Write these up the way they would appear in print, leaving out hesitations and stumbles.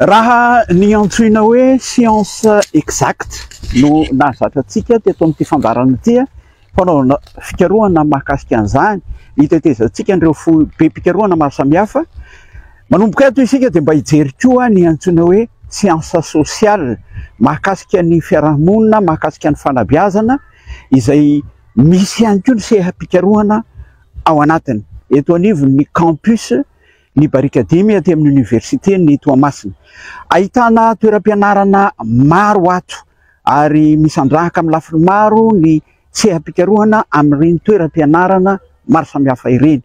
Raha ny antsoina hoe science exacte no nahazatra antsika teto amin'ity fandaharana ity, fanaovana fikarohana mahakasika an'izany, hitetezantsika an'ireo foibem-pikarohana maro samihafa. Manomboka eto isika dia mba hijery koa ny antsoina hoe science sociale mahakasika ny fiarahamonina, mahakasika ny fanabeazana izay misy ihany koa ny seha-pikarohana ao anatiny. Eto anivon'ny campus ny Barikadimy aty amin'ny oniversiten'i Toamasina. Ahitana toeram-pianarana maro ato ary misandrahaka amin'ny lafiny maro ny seha-pikarohana amin'ireny toeram-pianarana maro samihafa ireny.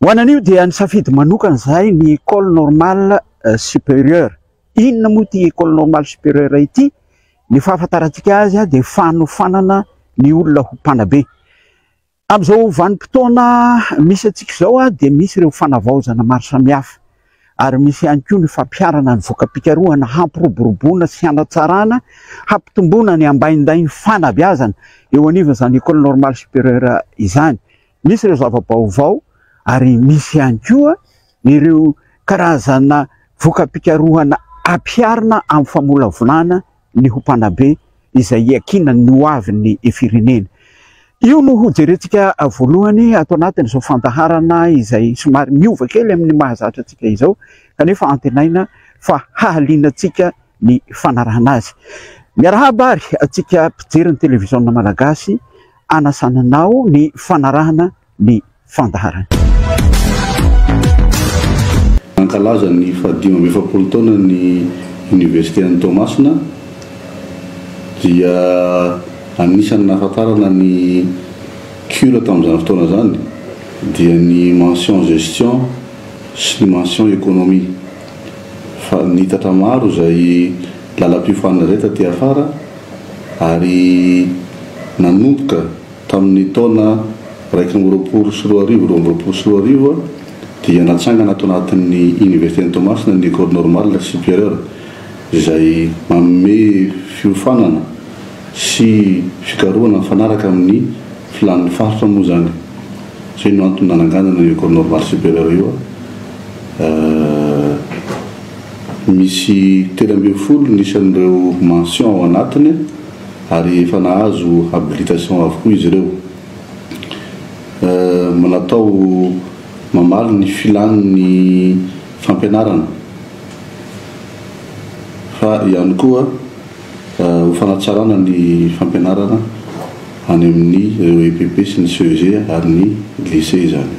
Ho an'anio dia nisafidy manokana izahay ny École Normale Supérieure. Inona moa ity École Normale Supérieure ity? Ny fahafantarantsika azy dia fanofanana ny olona ho mpanabe. Amin'izao vanim-potoana misy antsika izao dia misy ireo fanavaozana maro samihafa ary misy ihany koa ny fampiharana ny voka-pikarohana hampiroboroboana sy hanatsarana, hampitomboana ny ambaindain'ny fanabeazana eo anivon'izany École Normale Supérieure izany. Misy ireo zava-baovao ary misy ihany koa ireo karazana voka-pikarohana ampiharina amin'ny famolavolana ny ho mpanabe izay iankinan'ny ho avin'ny firenena. Io no ho jerentsika voalohany ato anatin'izao fandaharana izay somary miova kely amin'ny mahazatra antsika izao kanefa antenaina fa hahaliana antsika ny fanarahana azy. Miarahaba ary antsika mpijery ny televiziona malagasy anasana anao ny fanarahana ny fandaharana. Nankalaza ny fahadimy amby 40 taona ny Oniversite an'i Toamasina dia anisan'ny nahafantarana ny cure tamin'izany fotoana izany dia ny mention gestion sy ny mention économie fa nitatra maro izay lalam-piofanana izay taty afara ary nanomboka Tamin'ny taona 2021, 2022 dia natsangana ato anatin'ny Oniversiten'i Toamasina ny École Normale Supérieure izay manome fiofanana sy fikarohana mifanaraka amin'ny filàn'ny faritra moa izany. Izay no antony nananganana io École Normale Supérieure io. Misy 13 ny isan'ireo mentions ao anatiny. ary efa nahazo habilitation avokoa izy ireo. Natao mamaly ny filan'ny fampianarana fa ihany koa ho fanatsarana ny fampianarana any amin'ny ireo EPP sy ny CEG ary ny Lycée izany.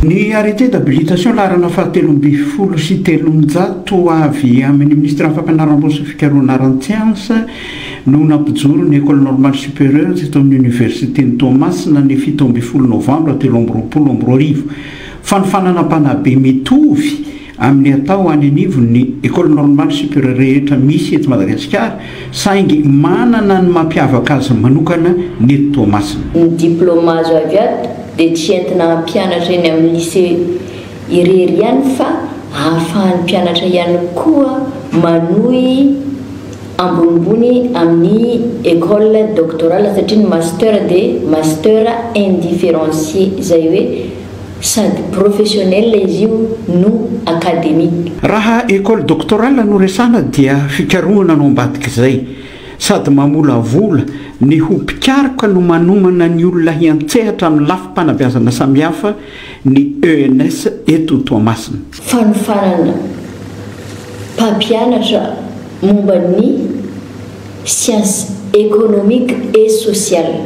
Ny arrêté d'habilitation laharana fahatelo 312 avy amin'ny minisiteran'ny Fampianarana ambony sy ny fikarohana ara-tsiansa no nampijoro ny École Normale Supérieure teto amin'ny Oniversiten'i Toamasina ny 17 novambra 2023. Fanofanana mpanabe mitovy amin'ny atao any anivon'ny École Normale Supérieure rehetra misy eto Madagasikara, saingy manana ny mampiavaka azy manokana ny eto Toamasina. Ny diplaoma azo avy ato dia tsy entina hampianatra eny amin'ny lycée irery ihany fa ahafahan'ny mpianatra ihany koa manohy ambonimbony amin'ny école doctorale satria ny master dia master indifférencié izay hoe Sady professionnel izy io no académique. Raha école doctorale no resahana dia fikarohana no ambadik'izay. Sady mamolavola ny ho mpikaroka no manomana ny olona hiantsehatra amin'ny lafim-panabeazana samihafa ny ENS eto Toamasina. Fanofanana mpampianatra momba ny sciences économiques et sociales.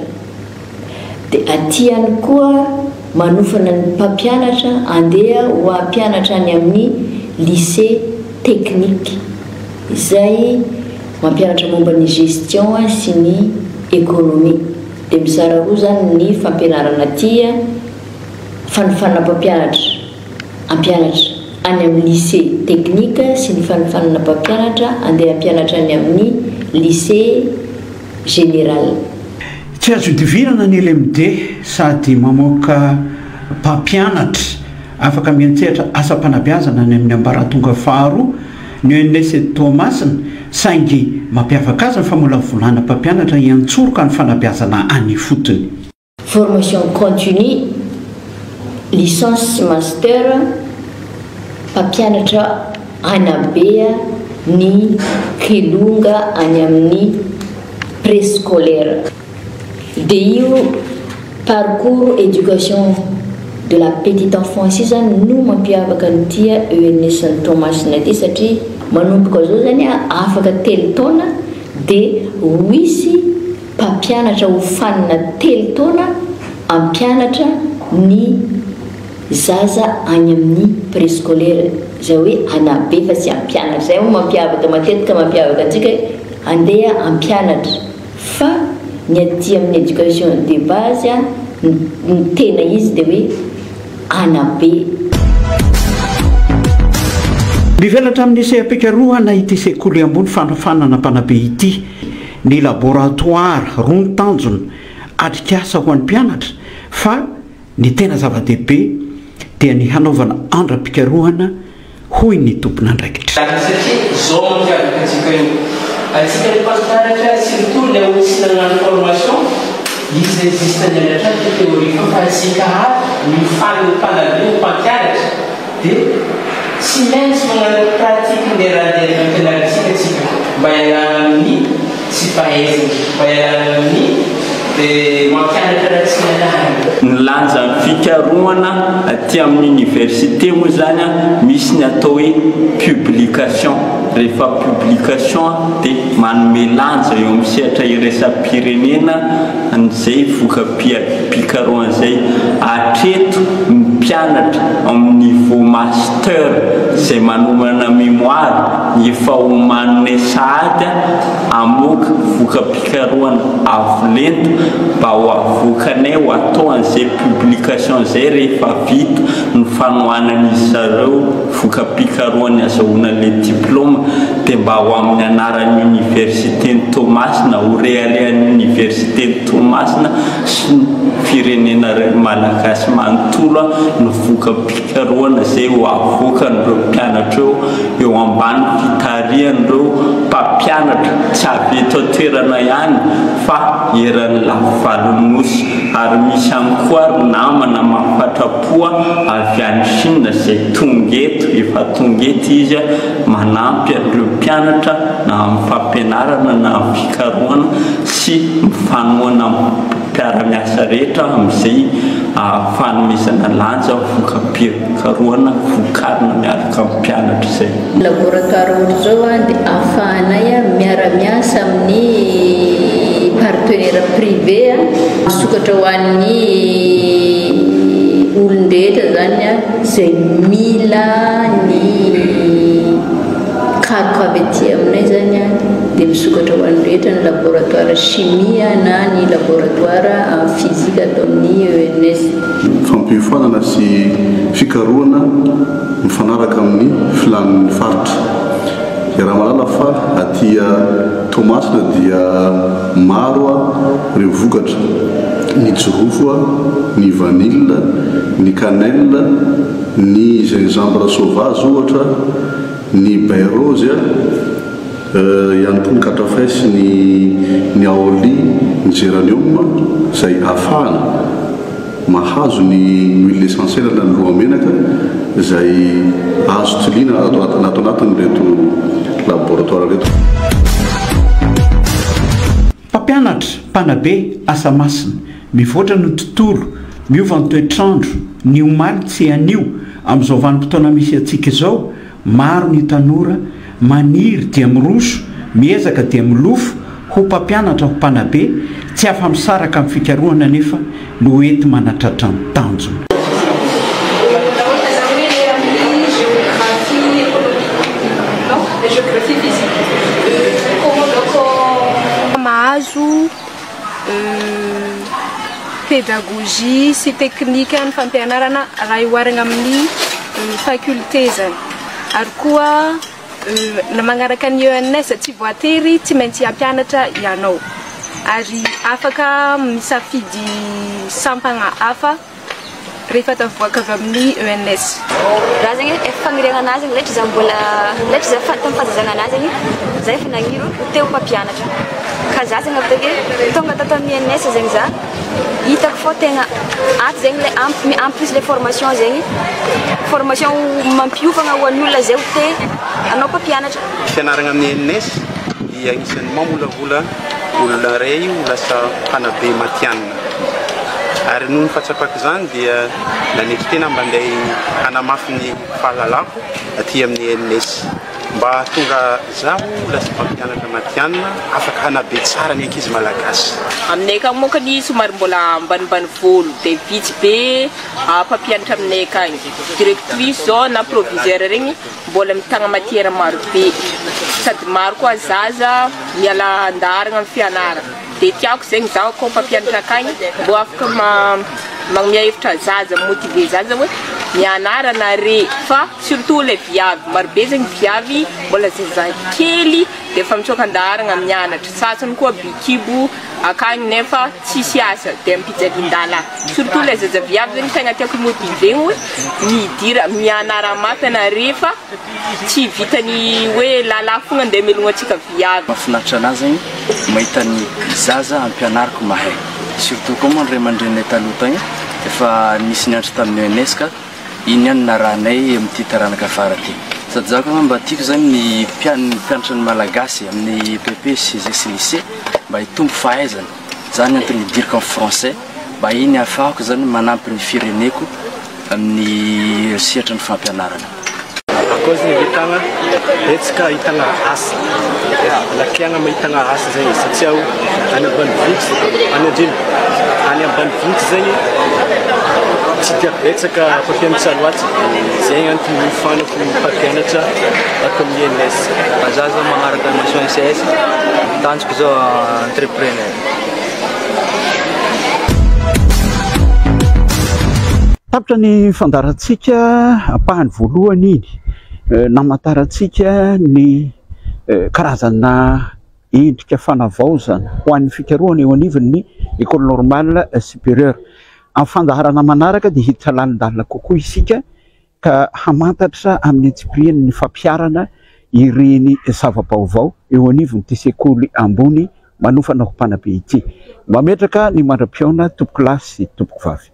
Dia aty ihany koa manofana ny mpampianatra andeha ho hampianatra any amin'ny lycée technique izay mampianatra momba ny gestion sy ny économie. Dia mizara roa izany ny fampianarana aty, fanofanana mpampianatra hampianatra any amin'ny lycée technique sy ny fanofanana mpampianatra andeha hampianatra any amin'ny lycée général. Tsy azo idivirana ny LMD sady mamoaka mpampianatra afaka miantsehatra asam-panabeazana any amin'ny ambaratonga faharoa ny ENS eto Toamasina saingy mampiavaka azy ny famolavolana mpampianatra hiantsoroka ny fanabeazana any ifotony. Formation continue, licence sy master. mpampianatra hanabe ny kilonga any amin'ny préscolaire. Dia io parcours éducation de la petite enfance io zany no mampiavaka an'ity ENS an'i Toamasina ity satria manomboka izao zany afaka telo taona dia ho hisy mpampianatra hofanina telo taona hampianatra ny zaza any amin'ny préscolaire, izay hoe hanabe fa tsy hampianatra. Izay moa mampiavaka matetika mampiavaka antsika hoe andeha hampianatra fa ny aty amin'ny éducation de base ny tena izy dia hoe hanabe. Mivelatra amin'ny seha-pikarohana ity sekoly ambony fanofanana mpanabe ity ny laboratoara roa ny tanjona, atrikasa ho an'ny mpianatra fa ny tena zava-dehibe dia ny hanaovana andram-pikarohana hoy ny tompon'andraikitra. Zany satria zao mampiavaka antsika io. Antsika ny mpampianatra surtout ilay olo tsy nagnano formation, izy zay juste nianatra ny théorie fô fa antsika aby mifaly ho mpanabe ho mpampianatra dia tsy maintsy magnano pratique ny raha niainana ampianarintsika tsika mba hialana amin'ny tsy fahaizana, mba hialana amin'ny mampianatra raha tsy nianarana. Ny lanjan'ny fikarohana aty amin'ny université moa izany misy ny atao hoe publication, rehefa publication dia manome lanja eo amin'ny sehatra iraisam-pirenena an'izay voka-pikarohana izay. Hatreto ny mpianatra amin'ny niveau master izay manomana mémoire efa omaninay sahady hamoaka voka-pikarohana avo lenta mba ho avoakanay ho atao an'izay publication izay rehefa vita ny fanohanan'izy zareo voka-pikarohany azahoana ilay diplôme dia mba ho amin'ny anaran'ny oniversiten'i Toamasina, ho reharehan'ny oniversiten'i Toamasina sy ny firenena malagasy manontolo ny voka-pikarohana izay ho avoakan'ireo mpianatra eo eo ambany fitarihan'ireo mpampianatra tsy avy eto an-toerana ihany fa eran'ny lafivalon'ny Nosy ary misy ihany koa ary namana mahafatra-po avy any Chine izay tonga eto, efa tonga eto izy manampy an'ireo mpianatra na amin'ny fampianarana na amin'ny fikarohana sy mifanohana amin'ny mpiara-miasa rehetra amin'izay fanomezana lanja voka-pikarohana vokarina miaraka amin'ny mpianatra izay. Laboratoire ohatr'izao dia ahafahanay miara-miasa amin'ny partenaire privé, misokatra ho an'ny olon-drehetra izany izay mila ny karoka avy aty aminay izany dia misokatra ho an'ny rehetra ny laboratoire chimie na ny laboratoire physique ato amin'ny ENS. Fampiofanana sy fikarohana mifanaraka amin'ny filàn'ny faritra. Iaraha-mahalala fa aty Toamasina dia maro ireo vokatra, ny jirofo, ny vanille, ny cannelle, ny gingembre sauvage ohatra, ny baie rose, ihany koa ny katrafay sy ny ny aoly, ny geranium izay ahafahana mahazo ny huile essentielle na ny lohamenaka izay azo tiliana ato ato anatin'ireto laboratoire ireto. Mpampianatra, mpanabe, asa masina. Mivoatra ny tontolo, miova ny toetr'andro, ny omaly tsy anio, amin'izao vanim-potoana misy antsika izao, maro ny tanora maniry dia miroso, miezaka dia milofo ho mpampianatra, ho mpanabe, tsy afa-misaraka amin'ny fikarohana anefa no enti-manatratra ny tanjona. Mahazo pédagogie sy teknika ny fampianarana raha oharina amin'ny faculté zany ary koa na magnaraka ny ENS tsy voatery tsy maintsy hampianatra ianao ary afaka misafidy sampana hafa rehefa tavoaka avy amin'ny ENS. Raha zegny efa fagniriagna anahy zegny letry za mbola letry za tamin'ny fahazazana anahy zegny za efa nagniry ho te ho mpampianatra. Ka za zegny avy take tonga tato amin'ny INS zegny za hitako fô tegna ato zegny le ampy en plus le formation zegny formation mampiofagna ho an'ny olona zay ho te hanao mpampianatra. Ny fianaragna amin'ny INS dia agnisan'ny mamolavola olona iray ho lasa mpanabe matihanina. Ary noho ny fahatsapako izany dia nanetry tena mba andeha hanamafy ny fahalalako aty amin'ny INS. Mba hahatonga zaho ho lasa mpampianatra matihanina afaka hanabe tsara ny ankizy malagasy. Aminay akagny mokany somary mbola ambanimbany volo de vitsy be mpampianatra aminay akagny, directrice zao na proviseur regny mbola mitagna matière maro be sady maro koa zaza miala andaharagna am fianaragna de tiako zegny zaho koa mpampianatra akagny mbô afaka magnamia hevitra zaza mi-motiver zaza hoe mianara nare fa Surtout le viavy, marobe zegny viavy mbola zazakely de efa mitsoaka andaharagna mianatra, sasany koa be kibo akagny nefa tsisy asa de ampijalian-dalahy, surtout le zaza viavy zegny tegna tiako hi-motiver-gny hoe midira mianara mafy anare fa tsy vitany hoe lalahy fogna ndeha amelogno antsika viavy. Mahafinaritra anah zegny mahita ny zaza ampianariko mahay, surtout koa moa ny ray aman-dreninay taloha tagny efa nisy nianatra tamin'ny ENS ka. Iny ihany no narahanay amin'ity taranaka afara ity. Sady za koa mba tiako zany ny mpianatra ny malagasy amin'ny EPP, CG sy lycée mba hitombo fahaizana. Zany antony hidiriko amin'ny français mba iny ahafahako zany manampy ny fireneko amin'ny sehatry ny fampianarana. Ankoatry ny ahitana betsaka ahitana asa, lakiana mahitana asa zegny satria o any ambanivohitra any andreny any ambanivohitra zegny tsy dia betsaka mpampianatra loatra zegny antony hiofanako mpampianatra ato amin'ny INS. Za zao magnaraka mention SES, tanjoko zao entrepreneur. Tapitra ny fandaharantsika ampahany voalohany iny namantarantsika ny karazana endrika fanavaozana ho an'ny fikarohana eo anivon'ny Ecole Normale Supérieure. Amin'ny fandaharana manaraka dia hiditra lalindalina kokoa isika ka hamantatra amin'ny antsipiriany ny fampiharana ireny zava-baovao eo anivon'ity sekoly ambony manofana ho mpanabe ity. Mametraka ny mandra-pihaona tompokolahy sy tompokovavy.